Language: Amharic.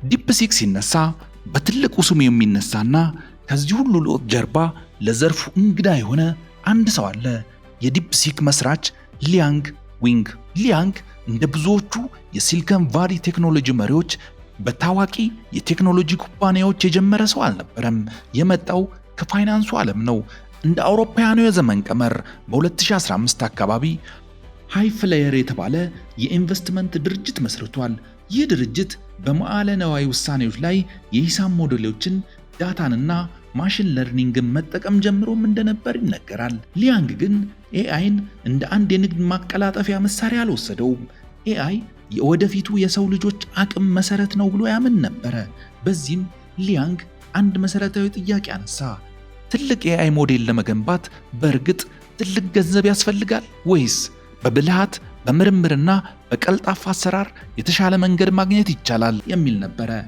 DeepSeek ሲነሳ በትልቁ ስሙ የሚነሳና ከዚህ ሁሉ ለውጥ ጀርባ ለዘርፉ እንግዳ የሆነ አንድ ሰው አለ። የ DeepSeek መስራች ሊያንግ ዌንግ። ሊያንግ እንደ ብዙዎቹ የሲሊከን ቫሊ ቴክኖሎጂ መሪዎች በታዋቂ የቴክኖሎጂ ኩባንያዎች የጀመረ ሰው አልነበረም። የመጣው ከፋይናንሱ ዓለም ነው። እንደ አውሮፓውያኑ የዘመን ቀመር በ2015 አካባቢ High Flyer የተባለ የኢንቨስትመንት ድርጅት መስርቷል። ይህ ድርጅት በመዋዕለ ነዋይ ውሳኔዎች ላይ የሂሳብ ሞዴሎችን፣ data ንና machine learning ን መጠቀም ጀምሮም እንደነበር ይነገራል። ሊያንግ ግን AI ን እንደ አንድ የንግድ ማቀላጠፊያ መሳሪያ አልወሰደውም። AI የወደፊቱ የሰው ልጆች አቅም መሰረት ነው ብሎ ያምን ነበረ። በዚህም ሊያንግ አንድ መሰረታዊ ጥያቄ አነሳ። ትልቅ የ AI ሞዴል ለመገንባት በእርግጥ ትልቅ ገንዘብ ያስፈልጋል ወይስ በብልሃት፣ በምርምርና በቀልጣፋ አሰራር የተሻለ መንገድ ማግኘት ይቻላል የሚል ነበረ።